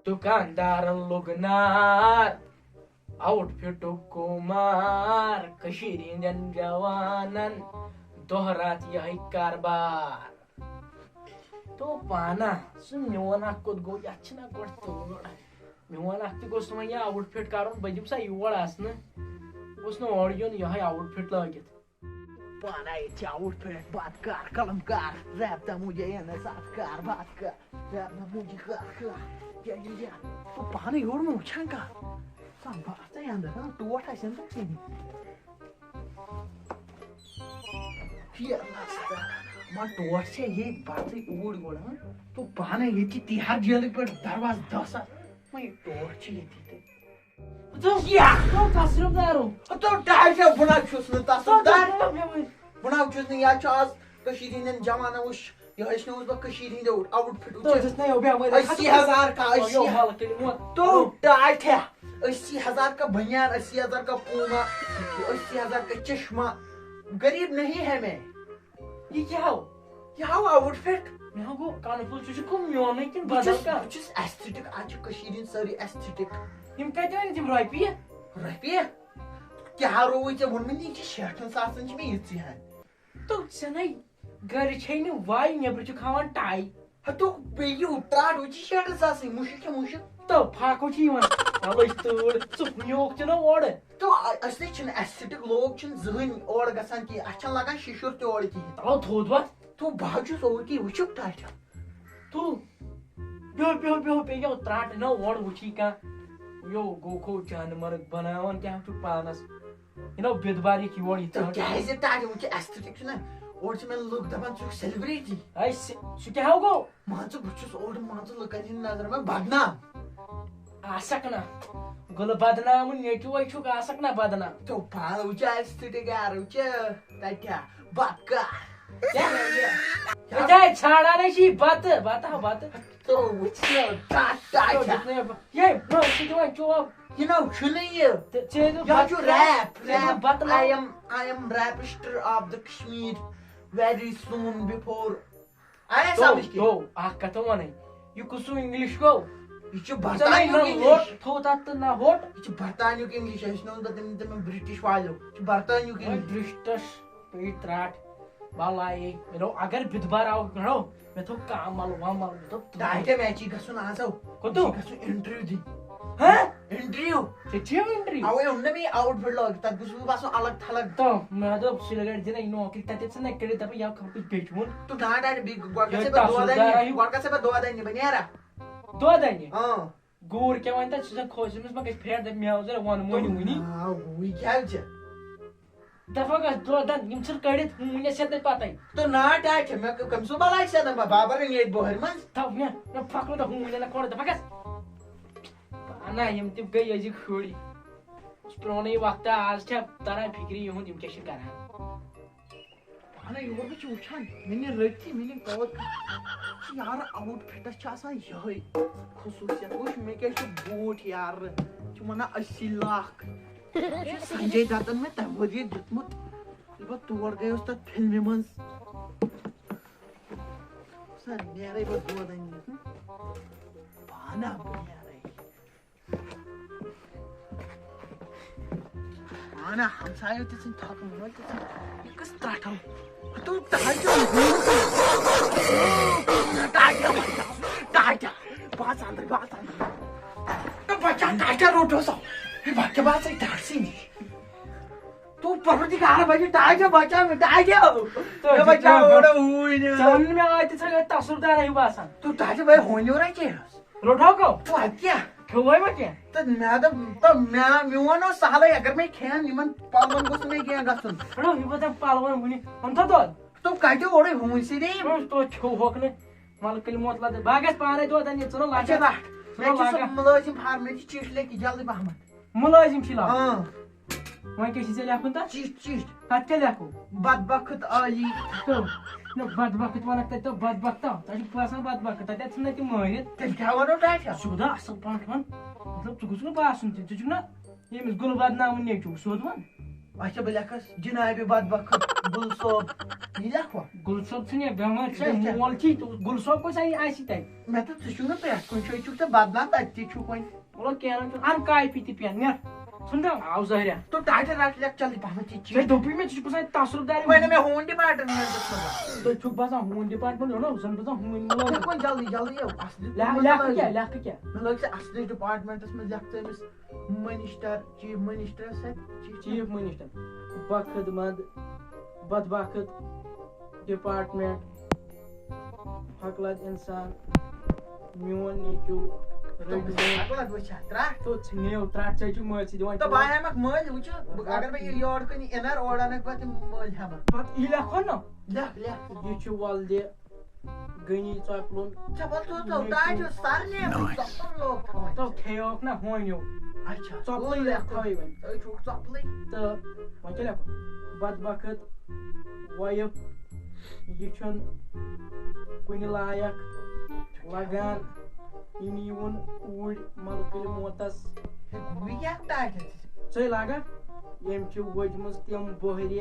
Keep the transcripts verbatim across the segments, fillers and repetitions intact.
دُکاندارن لوٚگ نار، آوُٹ فِٹُک قومار، کٔشیٖرِ ہِنٛدٮ۪ن جوانن دۄہ راتھ یِہوٚے کاربار۔ تو پانہ، سُہ میون اکھ کوٚت گوٚو، یتھ چھِنہ گۄڈٕ تٲر۔ میون اکھ تہِ گوٚژھ نہٕ وۄنۍ یہِ آوُٹ فِٹ کرُن، بہٕ دِمہٕ سا یور آسنہٕ۔ گوٚژھ نہٕ اورٕ یُن یِہوٚے آوُٹ فِٹ لٲگِتھ۔ پانا ییٚتہِ چھِ آوُٹ فِٹ، بات کر، قلم کر، ریپ تہٕ مُجے یہِ نہٕ ساتھ کر، بات کر، ریپ تہٕ مُجے کر، کر، یا، یا، یا۔ تو پانہٕ یورٕ مہٕ وٕچھان کانٛہہ۔ سا بہٕ آسہٕ ژےٚ اندر، ہاں، ٹوٹھ آسہِ اندر کِہیٖنۍ۔ یہِ نسا، ما ٹوٹھ چھےٚ ییٚتہِ بَتٕے اوٗرۍ گۄڈٕ، ہاں؟ تو پانَے ییٚتہِ چھِ تِہار جیلٕکۍ پٲٹھۍ دروازٕ دَہ ساس، ما یہِ ٹوٹھ چھِ ییٚتی تہِ۔ ژٕ اوس یا۔ تو تصرف دارو۔ تو ٹاے چھا بُناو چھُس نہٕ تصرف دار۔ بُناو چھُس نہٕ، یا چھُ آز کٔشیٖرِ ہِنٛدٮ۪ن جوانَن وٕچھ، یہِ ہیٚچھنووُس بہٕ کٔشیٖرِ ہِنٛدیو آوُٹ فِٹ وٕچھِتھ۔ أسی ہزار کا، أسی۔ تو ٹاٹھیا، أسی ہزار کا بنیان، أسی ہزار کا پوما، أسی ہزار کا چشمہ، غریب نہیں ہے میں۔ یہ کیا ہو؟ یہ ہاو آوُٹ فِٹ۔ مےٚ ہاو گوٚو کنفیوٗز، ژٕ چھُکھ میونٕے کِنہٕ بہٕ بدل چھُس، کانٛہہ؟ بہٕ چھُس ایستھیٹک، آز چھِ کٔشیٖرِ ہِنٛدۍ سٲری ایستھیٹک۔ یِم کَتہِ أنۍ تِم رۄپیہِ؟ رۄپیہِ؟ کیٛاہ رووُے ژےٚ ووٚنمُت؟ یہِ چھِ شیٹھَن ساسَن چھِ مےٚ یِژٕے ہَن۔ تو ژےٚ نے گرِ چھے نہٕ واے، نیبرٕ چھُکھ ہاوان ٹاے۔ ہتو بیٚیہِ یہِ ترٛاٹھ وٕچھی شیٹھَن ساسٕے، مُشُک چھا مُشُک؟ تو فاقو چھِ یِوان، تَوَے چھِ تۭر، ژٕ ہُنیوکھ تہِ نہ اورٕ۔ تو اَ-، اَسہِ نَے چھِنہٕ ایستھیٹک لوگ چھِنہٕ زٕہٕنۍ اورٕ گژھان کینٛہہ، اَسہِ چھَنہٕ لگان شِشُر تہِ اورٕ کِہیٖنۍ۔ تَوَے تھوٚد وَتھ۔ تو بہٕ حظ چھُس اوکے، وٕچھُکھ ٹاٹھٮ۪ن۔ تو بیٚہو، بیٚہو، بیٚہو، بیٚیہِ یو ترٛاٹھ نہ اورٕ وٕچھی کانٛہہ۔ یو گوکھو جانہٕ مرگ بناوان کیٛاہ چھُکھ پانَس؟ یہِ نو بِدبار یہِ کہِ یور یہِ تہٕ ژھانٛڈ۔ کیٛازِ ٹاٹھٮ۪ن؟ وٕچھ ایستھیٹک چھُنہ، اورٕ چھِ مےٚ لُکھ دَپان ژٕ چھُکھ سیلبریٹی۔ اے، سُہ، سُہ کیٛاہ ہو گوٚو؟ مان ژٕ، بہٕ چھُس اورٕ، مان ژٕ، لُکن ہِنٛدِ نظرِ منٛز بدنام۔ آسکھ نہ، گُلہٕ بدنام، نیٚچوے چھُکھ، آسکھ نہ بدنام۔ تو پانہٕ وٕچھ ایستھیٹک یار، وٕچھ تَتہِ کیٛاہ بَتہٕ کَتھ۔ کیٛاہ؟ یہِ کیٛاہ ژھانٛڈان ہے چھِ یہِ بَتہٕ، بَتہٕ ہا بَتہٕ۔ تو وٕچھ یہِ ٹاٹھ، ٹاٹھ تو چھا۔ دیُت نہٕ یہِ ب-، یے، نہ، یہِ چھِ دِوان چوب۔ یہِ نہ چھُنہٕ یہِ۔ تہٕ ژےٚ دوٚپ یہِ حظ بَتہٕ چھُ کھےٚ، ریپ، ژےٚ دوٚپ ریپ۔ بَتہٕ I لاو۔ Am, I am rapster of the Kashmir very soon before۔ آیا تو، سمجھ کہِ؟ تو، اکھ کتھ ونے، یہِ کُس ہیوٗ انگلش گوٚو؟ یہِ چھُ ژےٚ نہ، برطانیُک نہ انگلش۔ لوٚٹ تھوٚو تتھ تہٕ نہ ہوٚٹ۔ یہِ چھُ برطانیُک انگلش، ہیٚچھنووُس بہٕ تٔمۍ، تٔمۍ برٹش والیو۔ یہِ چھُ برطانیُک وۄنۍ انگلش۔ برٹش پیٚیہِ ترٛٹھ، بلاے، مےٚ دوٚپ اگر بِدبار آو گرو، مےٚ تھوٚو کامل وامل، مےٚ دوٚپ ترٛٹھ۔ ڈاکٹر مےٚ چھی گژھُن آز، ہو۔ کوٚت؟ مےٚ چھی گژھُن انٹرویو دِنۍ۔ ہہ؟ انٹرویو۔ ژےٚ چھی انٹرویو؟ اوے اوٚن نہ مےٚ یہِ آوُٹ فِٹ لٲگِتھ، تتھ گوٚژھُس بہٕ باسُن الگ تھلگ۔ تو مےٚ دوٚپ سُلہِ گڑِ دِنَے نوکری، تتہِ ژٕ نہ کٔرِتھ دپان یا خبر کُس بیٚچھ ووٚن۔ تو ڈاڈ ڈاڈ بیٚیہِ گۄڈٕ یہِ گژھِ بہٕ دۄد تسُل اننہِ، دار یہِ۔ گۄڈٕ گژھِ بہٕ دۄد اننہِ، بہٕ نیرا۔ دۄد اننہِ؟ اۭں۔ گوٗر کیٛاہ وَنہِ تَتہِ؟ سُہ چھُنہٕ خۄش، أمِس ما گژھِ پھیرٕ، دَپہِ، مےٚ آو ذرا وَنہٕ مۄہنیوٗ وٕنی۔ آ، وٕے کیٛاہ چھِ؟ دَپان گژھ دۄد اَن، یِم چھِنہٕ کٔڑِتھ، وٕنہِ آسہِ ہے تۄہہِ پَتَے۔ تہٕ نا، ٹاے چھِ مےٚ ک-، کٔمۍ سُنٛد بَلاے چھِ اَنان بہٕ؟ بابا رَنہِ ییٚتہِ بۄہَرِ منٛز۔ تھَو، نہ، نہ، پھۄکھ نہٕ تہٕ ہُم وٕنہِ نہ کھۄڑ، دَپان گژھ۔ نہ، یِم تہِ گٔے أزِکۍ شُرۍ۔ یُس پرٛونُے وقتہ، آز چھےٚ تَران فِکرِ یِہُنٛد، یِم کیٛاہ چھِ کَران۔ اَنا یور بہٕ چھُ وٕچھان، مےٚ نِن رٔٹتھٕے، مےٚ نِن کوت۔ یارٕ آوُٹ فِٹَس چھِ آسان یِہوٚے خصوٗصیت۔ وٕچھ مےٚ کیٛاہ چھُ بوٗٹھ یارٕ، چھِ وَنان أسی لاکھ۔ سنجے دتن مےٚ تَمہِ ؤرۍ یہِ دیُتمُت، ییٚلہِ بہٕ تور گٔیوس تَتھ فِلمہِ منٛز۔ سا نیرَے بہٕ دۄد اَننہِ۔ پانہ بہٕ نیرَے۔ اہن ہمسایو تہِ ژھٕنۍ تھۄکہٕ مٲلۍ تہِ ژھٕنۍ۔ یہِ کٔژ ترٛٹھ ہو؟ ہتو ٹاٹھیو۔ ٹاٹھیو، ٹاٹھیو۔ بہٕ آس اندر، بہٕ آس اندر۔ اے بچا، ٹاٹھیو روٚٹو سا۔ اے بچا، بہٕ آسے ٹاٹھسٕے نِش۔ تو پروردگار بچا، ٹاٹھیو بچا، ٹاٹھیو۔ مےٚ بچا، اورٕ ہوٗنۍ۔ ژٕ وَن نہٕ مےٚ، آے تہِ ژٕ تصرُف دار ہیوٗ باسان۔ تو ٹاٹھیو بھائی ہوٗنۍ اورا کیٛاہ؟ روٚٹہو کَو؟ تو اَدٕ کیٛاہ؟ کھیوٚوے وۄنۍ کینٛہہ؟ تہٕ مےٚ دوٚپ، تہٕ مےٚ، میون اوس سہلٕے، اگر مےٚ کھٮ۪ن یِمن پلون گوٚژھ نہٕ مےٚ کینٛہہ گژھُن۔ رٹو، یہِ وۄتھ پلون وُنہِ، اوٚن تھا دۄد؟ تو کتہِ اورے ہوٗنۍ سۭتۍ؟ تو کھیوٚوہوکھ نہٕ، ملک الموت لدٕ۔ بہٕ ہا گژھٕ پانے دۄد اننہِ، ژٕ نہ اچھا، لگا۔ رٹھ۔ ژٕ نہ مےٚ چھُ سُہ لگا۔ مُلٲزِم فارمیٹ چِٹھۍ لیکھِ جلدی پہمتھ۔ مُلٲزِم چھِ لاگُن۔ اۭں۔ وۄنۍ کیٛاہ چھِ ژےٚ لیکھُن تَتھ؟ چِٹھۍ، چِٹھۍ۔ تَتھ کیٛاہ لیکھو؟ بدبخت عالی۔ تو، نہ، بدبخت وَنکھ تَتہِ تو بدبخت، تَتہِ چھُ باسان بدبخت، تَتہِ آسہِ نہ تہِ مٲرِتھ۔ تیٚلہِ کیٛاہ وَنو ٹاٹھیو؟ سیوٚد اَصٕل پٲٹھۍ وَن۔ مطلب، ژٕ گوٚژھ نہٕ باسُن تہِ، ژٕ چھُکھ نہ ییٚمِس گُلہٕ بدناوُن نیٚچوٗ، سیوٚد وَن۔ اچھا، بہٕ لیکھس جنابِ بدبخت گُل صٲب۔ یہِ لیکھوا؟ گُل صٲب چھُنہٕ یہِ بٮ۪مٲرۍ چھےٚ، یہِ کیٛاہ؟ مول چھُے تہٕ گُل صٲب کۄس آیہِ آسہِ تَتہِ؟ مےٚ دوٚپ، ژٕ چھُکھ نہٕ پرٛٮ۪تھ کُنہِ جایہِ چھُکھ ژےٚ بدنام، تَتہِ تہِ چھُکھ وۄنۍ۔ وَلہٕ کینٛہہ نہٕ چھُنہٕ، اَن کاپی تہِ پٮ۪ن، نیر۔ ژھٕن تہٕ آو ظٲہرہ۔ تو title رَٹ، لیکھ جلدی پَہمَتھ یہِ چیٖز۔ ژےٚ دوٚپُے مےٚ، ژٕ چھُکھ آسان تصرُف دار۔ وۄنۍ نہٕ مےٚ ہوم ڈِپارٹمٮ۪نٛٹَس منٛز۔ تُہۍ چھُکھ باسان ہوم ڈِپارٹمٮ۪نٛٹ، نہ، زَن باسان ہوٗنۍ مُلٲزِم۔ لیکھ وۄنۍ جلدی، جلدی یہِ اَصلی لیکھ، لیکھٕ کیٛاہ، لیکھٕ کیٛاہ؟ مےٚ لٲگۍ ژٕ اَصلی ڈِپارٹمٮ۪نٛٹَس منٛز، لیکھ ژٕ أمِس منسٹر، چیف منسٹر سۭتۍ، چیف چیف منسٹر۔ بخت مند، بدبخت ڈپارٹمنٹ، پھۄکہٕ لد انسان، میون نیٚچو رٔٹۍ مےٚ۔ پھۄکہٕ لد وٕچھا، ترٛٹھ۔ تو ژھٕنیو، ترٛٹھ ژےٚ چھُ مٲلۍ سۭتۍ دِوان۔ تو بہٕ ہٮ۪مکھ مٲلۍ، وٕچھو، بہٕ، اگر بہٕ یہِ یورٕ کُن یہِ اِنر اورٕ اَنکھ، بہٕ تِم مٲلۍ ہٮ۪مکھ۔ پتہٕ یہِ لیکھو نا۔ لیکھ، لیکھ۔ یہِ چھُ ولدِ غنی ژۄپلُن۔ ژےٚ وَل ژٕ، ژٕ، تۄہہِ چھُ سارنٕے منٛز ژۄپلُن لوگ تھاوٕنۍ۔ تو کھیوکھ نہ ہونیو۔ اچھا، ژۄپلٕے گوٚو لیکھ لیکھو۔ تھٲوٕے وۄنۍ۔ تۄہہِ چھُو ژۄپلٕے۔ تہٕ وۄنۍ کیٛاہ لیکھو؟ بدبخت وایف، یہِ چھُنہٕ کُنہِ لایق لگان۔ یہِ نیٖوُن اوٗرۍ ملکٕلۍ موتس۔ ہے، گوٚو یہِ کیٛاہ تاج اَتہِ؟ ژٕے لاگکھ؟ ییٚمۍ چھِ وٲجمٕژ تِم بۄہرِ،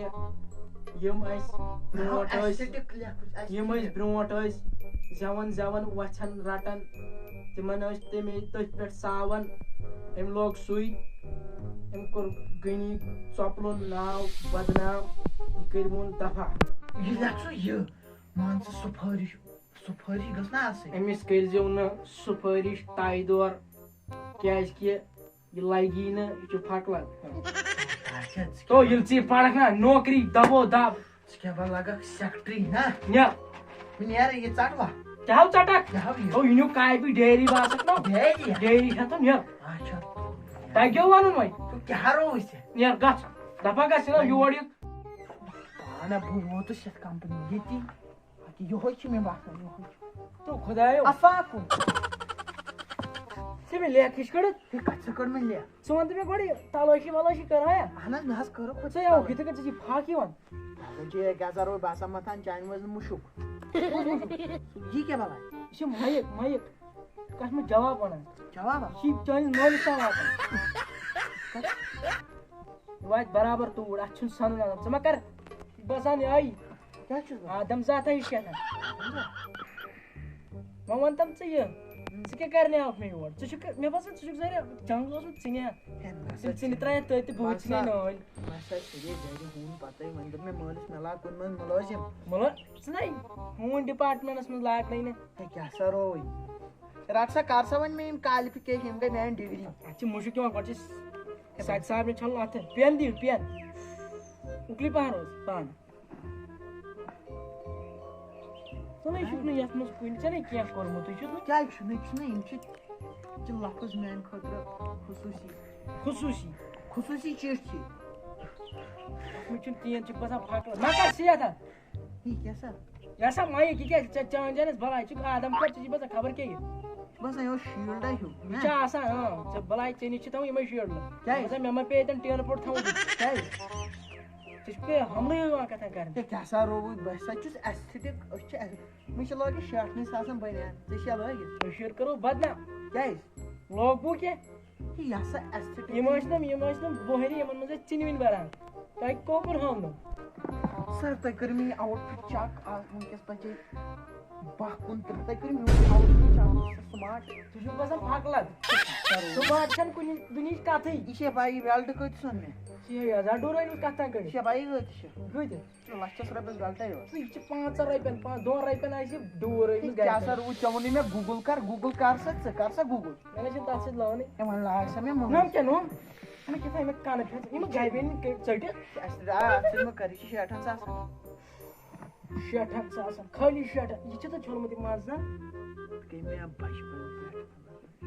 یِم اَسہِ برونٛٹھ ٲسۍ، aesthetic لیکھُس، aesthetic۔ یِم ٲسۍ برونٛٹھ ٲسۍ زٮ۪وَن زٮ۪وَن وَژھٮ۪ن رَٹان، تِمَن ٲسۍ تَمے تٔتھۍ پٮ۪ٹھ ساوان۔ أمۍ لوگ سُے، أمۍ کوٚر غنی ژۄپلُن ناو بدنام، یہِ کٔرۍ ووٚن دفعہ۔ یہِ لیکھ ژٕ یہِ، مان ژٕ سُفٲرِش، سُفٲرِش گٔژھ نہ آسٕنۍ۔ أمِس کٔرۍزیو نہٕ سُفٲرِش طے دور، کیٛازِ کہِ یہِ لگی نہٕ، یہِ چھُ پھۄکہٕ لد۔ اچھا، ژٕ تو کیٛاہ، ییٚلہِ ژٕ یہِ پرکھ نا، نوکری دبو دب۔ ژٕ کیٛاہ بہ لگکھ سیکٹری نا؟ نہ۔ بہٕ نیرٕ یہِ ژٹوا؟ کیٛاہ ہو ژٹکھ؟ کیٛاہ ہو یہِ؟ او، یہِ نیوٗ کاپی ڈیری باسکھ نا۔ ڈیری ہا؟ ڈیری ہٮ۪تھ نیر۔ اچھا۔ تۄہہِ کیٛاہ وَنُن وۄنۍ؟ تو کیٛاہ رووُے ژےٚ؟ نیر گژھ۔ دپا گژھ، ژٕ نا یور یہِ۔ پانہ بہٕ ووتُس یتھ کمپنی ییٚتی۔ اَدٕ یِہوٚے چھُ مےٚ باسان، یِہوٚے چھُ۔ تو خۄدایو۔ افاقُن۔ ژےٚ مےٚ لیکھ ہِش کٔڑٕتھ؟ ہے، کَتھ ژٕ کٔڑ مےٚ لیکھ؟ ژٕ وَن تہٕ مےٚ گۄڈٕ یہِ تلٲشی وَلٲشی کَرہا یا؟ اہن حظ، مےٚ حظ کٔرٕکھ ہُتہِ ژےٚ یَوٕ تلٲشی۔ یِتھٕ کٔنۍ ژےٚ چھِ پھَکھ یِوان۔ اہن حظ، یہِ کیٛاہ سا روٗد باسان مَتھان چانہِ منٛز نہٕ مُشُک۔ کُس مُشُک؟ یہِ کیٛاہ بَلاے؟ یہِ چھِ مایِک، مایِک۔ کَتھ منٛز جواب وَنان؟ جواب ہا؟ یہِ چھِ چٲنِس مٲلِس تام واتان۔ یہِ واتہِ برابر توٗرۍ، اَتھ چھُنہٕ سَنُن اَنُن۔ ژٕ ما کَر باسان یہِ آیی؟ کیٛاہ چھُس بہٕ؟ آدم ذاتہ ہِش کیٛاہ تام۔ وۄنۍ وَن تَم ژٕ یہِ، ژٕ کیٛاہ کَرنہِ آوُکھ مےٚ یور؟ ژٕ چھُکھ، مےٚ باسان ژٕ چھُکھ ظٲہِر جنٛگل اوسمُت ژٕ نِہا۔ ہے، نہ سا تیٚلہِ ژٕ نہِ چھُنہٕ۔ ترٛایَتھ تٔتۍ تہٕ بہٕ وٕچھِ نہ باسان، نٲلۍ۔ نہ سا چھُ یہِ گَرِ ہوٗن پَتَے، وۄنۍ دوٚپ مےٚ مٲلِس، مےٚ لاگ کُنہِ منٛز مُلٲزِم۔ مُلٲ-، ژٕ نَے ہوٗن ڈِپارٹمٮ۪نٛٹَس منٛز لاگ نَے نہٕ۔ ہے، کیٛاہ سا رووٕے؟ رَٹ سا، کَر سا وۄنۍ مےٚ یِم qualification، یِم گٔے میٛانہِ ڈگری۔ اَتھ چھِ مُشُک یِوان، گۄڈٕ چھِ س-، سَتہِ صاحب مےٚ چھَلُن اَتھٕ، پٮ۪ن دِیِو، پٮ۪ن۔ اُکلٕے پَہَن روز پانہٕ۔ ژٕ نَے چھُکھ نہٕ یَتھ منٛز کُنہِ، ژےٚ نَے کینٛہہ کوٚرمُتٕے چھُکھ نہٕ۔ کیٛازِ چھُنہٕ؟ یہِ چھُنہٕ، یِم چھِ، یہِ چھِ لفظ میٛانہِ خٲطرٕ خصوٗصی۔ خصوٗصی؟ خصوٗصی چِٹھۍ چھِ۔ اَتھ منٛز چھُنہٕ کِہیٖنۍ، چھُکھ باسان پھَکھ لَگ-، مَہ کَر سِیَتھ اَتھ۔ یہِ کیٛاہ سا؟ یہِ ہسا مایِک، یہِ کیٛاہ؟ ژےٚ چانٛجَنَس بَلاے، ژٕ چھُکھ آدم کھۄتہٕ، ژٕ چھُکھ باسان خبر کیٛاہ یہِ۔ باسان یہِ اوس شیٖلڈا ہیوٗ، یہِ نہ؟ چھُ آسان، اۭں، ژےٚ بَلاے، ژےٚ نِش چھِ تھاوُن یِمَے شیٖلڈٕ۔ کیٛازِ؟ مےٚ باسان، مےٚ ما پیٚیہِ تَن ٹیٖنہٕ پوٚٹ تھاوُن۔ کیٛازِ؟ ژےٚ چھُکھ یہِ حملہٕ یِوان کَتھَن کَرنہِ۔ ہے، کیٛاہ سا رووُے؟ بہٕ ہسا چھُس aesthetic، أسۍ چھِ aes-، مےٚ چھِ لٲگِتھ شیٹھنٕے ساسَن بٔنیان، ژےٚ چھےٚ لٲگِتھ؟ کٔشیٖر کٔرٕو بدنام۔ کیٛازِ؟ لوگوُ کیٛاہ؟ ہے، یہِ ہسا aesthetic۔ یِم ٲسۍ نہٕ، یِم ٲسۍ نہٕ بۄہرِ، یِمَن منٛز ٲسۍ ژِنہِ وِنہِ بَران۔ تۄہہِ کۄپُر ہاونو؟ سر، تۄہہِ کٔر مےٚ یہِ outfit check، آ، وٕنکیٚس بجے باہ کُنترٕہ۔ تۄہہِ کٔر میون outfit check، یہِ چھُ smart۔ ژٕ چھُکھ باسان پھکلَد۔ Smart چھَنہٕ کُنہِ دُنہِچ کَتھٕے۔ یہِ چھےٚ پَیی، belt کۭتِس اوٚن مےٚ؟ یہِ چھِ یَزار ڈوٗر أنِمٕژ کَتھ تام کٔڑِتھ۔ یہِ چھےٚ پَیی کۭتِس چھِ؟ کۭتِس؟ یہِ چھُ لَچھَس رۄپیَس belt یوت۔ یہِ چھِ پانٛژَن رۄپیَن، پانٛژھ، دۄن رۄپیَن آسہِ یہِ ڈوٗر أنِمٕژ ہے، کیٛاہ گَرِ۔ سا روٗد؟ ژےٚ ووٚنُے مےٚ Google کَر، Google کَر سا ژٕ، کَر سا Google۔ مےٚ نہ چھِ تَتھ سۭتۍ لٲنٕے۔ ہے، وۄنۍ لاگ سا مےٚ مُلٲزِم۔ نوٚم کیٛاہ نوٚم؟ یِمَن کیٛاہ تھایہِ مےٚ کَنہٕ پھٮ۪ژٕ؟ یِم گَرِ بیٚنہِ کٔرۍ ژٔٹِتھ۔ اَسہِ درٛاو اَتھ سۭتۍ مہ کَر، یہِ چھِ شیٹھَن ساسَن۔ شیٹھَن ساسَن، خٲلی شیٹھَن۔ یہِ چھِ ژےٚ چھوٚلمُت یہِ منٛز زَن؟ کٔمۍ مےٚ بَچپَن پٮ۪ٹھ۔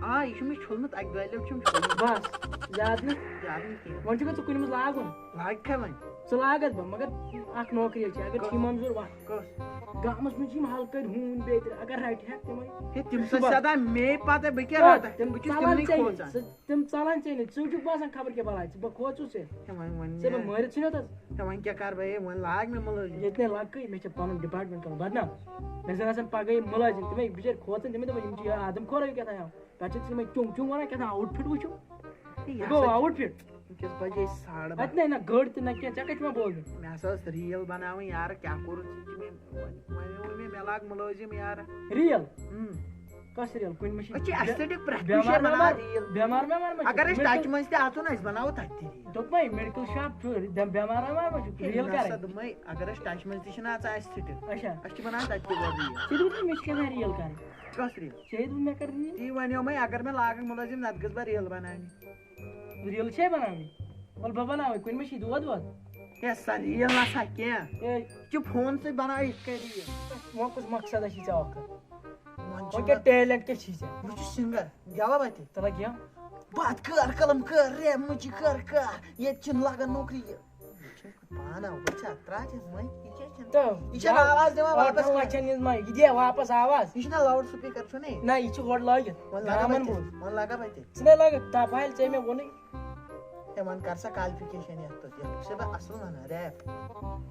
آ، یہِ چھُ مےٚ چھوٚلمُت، اَکہِ دۄیہِ لَٹہِ چھُم چھوٚلمُت۔ بَس، زیادٕ نہٕ؟ زیادٕ نہٕ کینٛہہ۔ وۄنۍ چھُکھا ژٕ کُنہِ منٛز لاگُن؟ لاگکھا وۄنۍ؟ ژٕ لاگَتھ بہٕ، مگر اَکھ نوکری چھِ، اگر کۄس؟ چھِ یِمَن ضوٚرَتھ وۄتھ۔ کۄس؟ گامَس منٛز چھِ یِم ہلکٲرۍ ہوٗنۍ بیترِ، اگر رَٹہِ ہٮ۪کھ تِمَے۔ ہے، تِم سا صُبحَس۔ سدا مے پَتہٕ، بہٕ کیٛاہ آ، رَٹَکھ؟ تِم بہٕ چھُس ژَلان تِمنٕے ژےٚ نِش، کھوژان۔ ژٕ، تِم ژَلان ژےٚ نِش، ژٕ چھُکھ باسان خبر کیٛاہ بَلاے، ژٕ بہٕ کھوژُس ژےٚ۔ ہے، وۄنۍ، وۄنۍ ژےٚ بہٕ نیرٕ۔ مٲرِتھ ژھٕنِتھ حظ۔ ہے، وۄنۍ کیٛاہ کَرٕ بہٕ؟ ہے، وۄنۍ لاگ مےٚ مُلٲزِم۔ ییٚتہِ نے لَکٕے، مےٚ چھِ پَنُن department کَرُن بدنام۔ مےٚ زَن آسَن پَگاہ یِم مُلٲزِم، تِمَے بِچٲرۍ کھوژان، تِمَے دَپان، یِم چھِ یہِ آدم خورٕے کیٛاہ تام۔ پَتہٕ چھِ تِمَے چُنٛگ چُنٛگ وَنان کیٛاہ تام outfit وٕچھِو۔ ہے، یہِ یہِ گوٚو سا چھِ outfit۔ وٕنکیٚس بجے ساڑٕ باہ۔ اتہِ نہ نہ گٔڑ تہِ نہ کینٛہہ، ژےٚ کتہِ وۄنۍ بوزُن؟ مےٚ ہسا ٲس ریٖل بناوٕنۍ یارٕ، کیٛاہ کوٚرُتھ ژٕ؟ وۄنۍ وۄنۍ ووٚن مےٚ، مےٚ لاگ مُلٲزِم یارٕ۔ ریٖل؟ اۭں۔ کۄس ریٖل؟ کُنہِ مہ چھِ أسۍ چھِ بے- aesthetic پرٛٮ۪تھ کُنہِ بٮ۪مار جایہِ بناوان وٮ۪مار؟ ریٖل۔ بٮ۪مار وٮ۪مار مہ چھِ؟ اگر أسۍ میڈیکل- ٹچہِ منٛز تہِ اژو نہ، أسۍ بناوو تتہِ تہِ ریٖل۔ دوٚپمَے میڈیکل شاپ چھُ، دٮ۪م- بٮ۪مار وٮ۪مار مہ چھُ؟ ہے، ریٖل نہ کرٕنۍ؟ سا دوٚپمَے، اگر أسۍ ٹچہِ منٛز تہِ چھِنہ اژان aesthetic، اچھا۔ أسۍ چھِ بناوان تتہِ تہِ گۄڈٕ ریٖل۔ ژےٚ دوٚپُتھ مےٚ چھِ کیٛاہ تام ریٖل کرٕنۍ۔ کۄس ریٖل؟ ژےٚ دوٚپ مےٚ کر ریٖل۔ تی ونیو مےٚ، اگر مےٚ لاگن مُلٲزِم، نتہٕ گٔژھ بہٕ ریٖل بناونہِ۔ ریٖل چھے بناوٕنۍ؟ وَلہٕ بہٕ بناوَے، کُنہِ مہ چھِ دود وود؟ ہے، سۄ ریٖل نہ سا کینٛہہ۔ اے، یہِ چھُ فون سۭتۍ بناوان یِتھ کٔنۍ ریٖل۔ وۄنۍ کُس مقصد چھِ ژےٚ اکھ؟ وۄنۍ وۄنۍ چھُ کیٛاہ ٹیلنٹ کیٛاہ چھِ ژےٚ؟ بہٕ چھُس سِنگر، گٮ۪وا بتہِ۔ تَلہ گٮ۪و۔ بتہٕ کر قلم کر رے مُجہِ کر کر، ییٚتہِ چھِنہٕ لگان نوکری۔ یہِ چھِ پانہ وٕچھان، ترٛاو چھِ مٔنٛزۍ، یہِ کیٛاہ چھِنہٕ؟ تہٕ یہِ چھےٚ آواز دِوان واپس ٲٹھن کانٛہہ؟ لچھن ہِنٛز ما، یہِ دِیا واپس آواز؟ یہِ چھُنہ لاوُڈ سپیٖکر چھُنہ؟ نہ، یہِ چھُ گۄڈٕ لٲگِتھ۔ وۄنۍ لگا گامن بتہِ، بوز۔ وۄنۍ لگا بتہِ۔ ژٕ نَے لٲگِتھ، دَپ حالہِ ژےٚ مےٚ ووٚنُے۔ ہے، وۄنۍ کر سا qualification یتھ پٮ۪ٹھ، یتھ چھُسے بہٕ اصٕل ونان، ریپ۔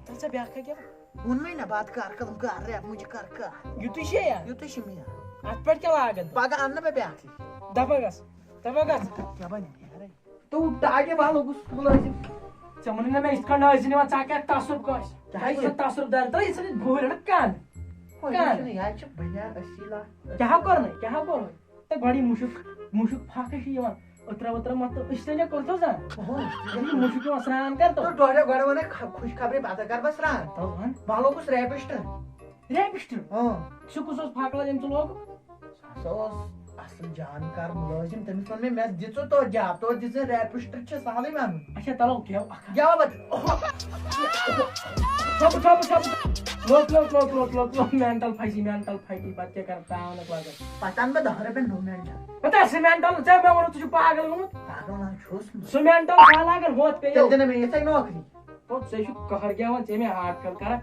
تَتھ چھا بیٛاکھ کیٛاہ؟ ووٚنمَے نہ، بتہٕ کر قلم کر رے مُجہِ کر کر۔ یُتُے چھے یا؟ یُتُے چھُ مےٚ۔ اَتھ پٮ۪ٹھ کیٛاہ لاگَن؟ پگاہ اَنہٕ نہٕ بہٕ بیٛاکھٕے۔ دَپَکھ گژھ، دَپَکھ گژھ۔ کیٛاہ بَنہِ؟ تو ٹاگے والو گُس مُلٲزِم۔ ژےٚ ووٚنُے نہ مےٚ یِتھ کٔنۍ ٲسۍ نہٕ یِوان، ژٕ ہا کَرِ تعصب کٲنٛسہِ؟ کیٛاہ ژٕ تعصب دار ترٛٲے، ژٕ نہٕ بوٗرۍ رَٹھ کَن۔ ہو، کَن۔ یہِ چھُنہٕ، یہِ حظ چھِ بٔنیان أسی لا۔ کیٛاہ کوٚرمَے؟ کیٛاہ کوٚرمَے؟ تہٕ گۄڈٕ یہِ مُشُک، مُشُک پھَکھ چھِ یِوان۔ اوترٕ اوترٕ مَتہٕ أسۍ تہِ کیٛاہ کوٚرتھو زَن؟ اوہو، یہِ مُشُک یِوان سرٛان کَر تو۔ تو ڈۄڈ گۄڈٕ وَنے خ-، خوشخبری پَتہٕ کَر بہٕ سرٛان۔ تَلہٕ وَن۔ بہٕ لوگُس ریپِسٹ۔ ریپِسٹ؟ اۭں۔ سُہ کُس اوس پھاکہٕ لَد ییٚمۍ ژٕ لوگُکھ؟ سُہ ہسا اوس اصل جان کار مُلٲزِم، تٔمِس ووٚن مےٚ، مےٚ دِ ژٕ توتہِ جاب، توتہِ دِ ژٕ ریپِسٹ چھِ سہلٕے وَنُن۔ اچھا، تَلو گٮ۪و اَکھ۔ گٮ۪وَو پَتہٕ۔ ٹھۄپہٕ، ٹھۄپہٕ، ٹھۄپہٕ۔ لوٚت، لوٚت، لوٚت، لوٚت، لوٚت، لوٚت، مینٹل پھَسی، مینٹل پھَٹی، پَتہٕ کیٛاہ کَرٕ، ترٛاوَن اَتھ لَگَن۔ پَتہٕ اَنہٕ بہٕ دَہ رۄپیَن نوٚو مینٹل۔ پَتہٕ آسہِ مینٹل، ژےٚ مےٚ ووٚنُتھ ژٕ چھُکھ پاگل گوٚمُت۔ پاگل نہ چھُس نہٕ۔ سُہ مینٹل کَر لاگَن ہُتھ پیٚیو۔ تیٚلہِ دِ نہٕ مےٚ یِتھَے نوکری۔ تو ژےٚ چھُکھ قہر گٮ۪وان، ژےٚ مےٚ ہارٹ فیل کَران۔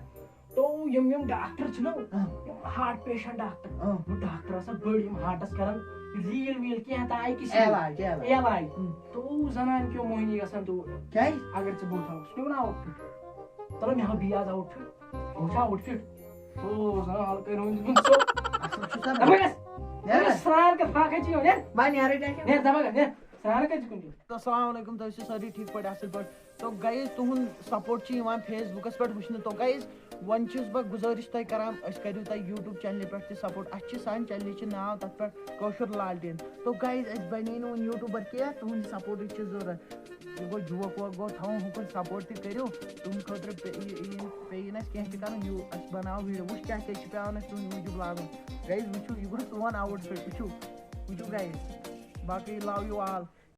تو یِم یِم ڈاکٹر چھِنہ، اۭں۔ یِم ہارٹ پیشنٹ ڈاکٹر، اۭں۔ یِم ڈاکٹر آسان بٔڑۍ، یِم ہارٹس کران ریٖل ویٖل کینٛہہ تہٕ آیہِ کِس علاج، علاج۔ علاج۔ اۭں۔ تو زنان کیو موہنی گژھان تو۔ کیٛازِ؟ اگر ژٕ بوٗٹھ آوُکھ، ژٕ پیوٚو نا آوُٹ فِٹ۔ تَلہٕ مےٚ ہاو بیٚیہِ آز آوُٹ فِٹ۔ وٕچھ آوُٹ فِٹ۔ تو زنان ہلکٲے روٗد دیُتمُت ژوٚپ۔ اَصٕل چھُ سا۔ دَپان گژھ۔ نیرٕ۔ سرٛان کر، فاقے چھِ یِوان، نیر۔ وۄنۍ نیرٕ ڈاکٹر۔ نیر، دَپان گژھ، نیر۔ سرٛان کَتہِ چھِ کُنہِ جایہِ؟ السلام علیکم، تُہۍ ٲسِو سٲری ٹھیٖک پٲٹھۍ، اَصٕل پٲٹھۍ؟ تو گایز، تُہُنٛد سپورٹ چھُ یِوان فیس بُکَس پٮ۪ٹھ وٕچھنہٕ۔ تو گایز، وۄنۍ چھُس بہٕ گُزٲرِش تۄہہِ کَران، أسۍ کٔرِو تۄہہِ یوٗٹیوٗب چینلہِ پٮ۪ٹھ تہِ سپورٹ۔ اَسہِ چھِ سانہِ چینلہِ چھِ ناو تَتھ پٮ۪ٹھ کٲشُر لالٹین۔ تو گایز، اَسہِ بَنے نہٕ وٕنہِ یوٗٹیوٗبَر کینٛہہ، تُہُنٛد سپورٹٕچ چھِ ضوٚرَتھ۔ یہِ گوٚو جوک ووک گوٚو تھاوُن، ہُکُن سپورٹ تہِ کٔرِو۔ تُہٕنٛدِ خٲطرٕ پے-، یہِ، یہِ، پیٚیہِ نہٕ اَسہِ کینٛہہ تہِ کَرُن، یوٗ-، اَسہِ بَناو ویٖڈیو۔ وٕچھ کیٛاہ کیٛاہ چھِ پٮ۪وان اَسہِ تُہٕنٛدِ موٗجوٗب لاگُن۔ گایز، وٕچھِو، یہِ گوٚو سون آوُٹ فِٹ، وٕچھِو، وٕچھِو گایز۔ باقٕے love you all۔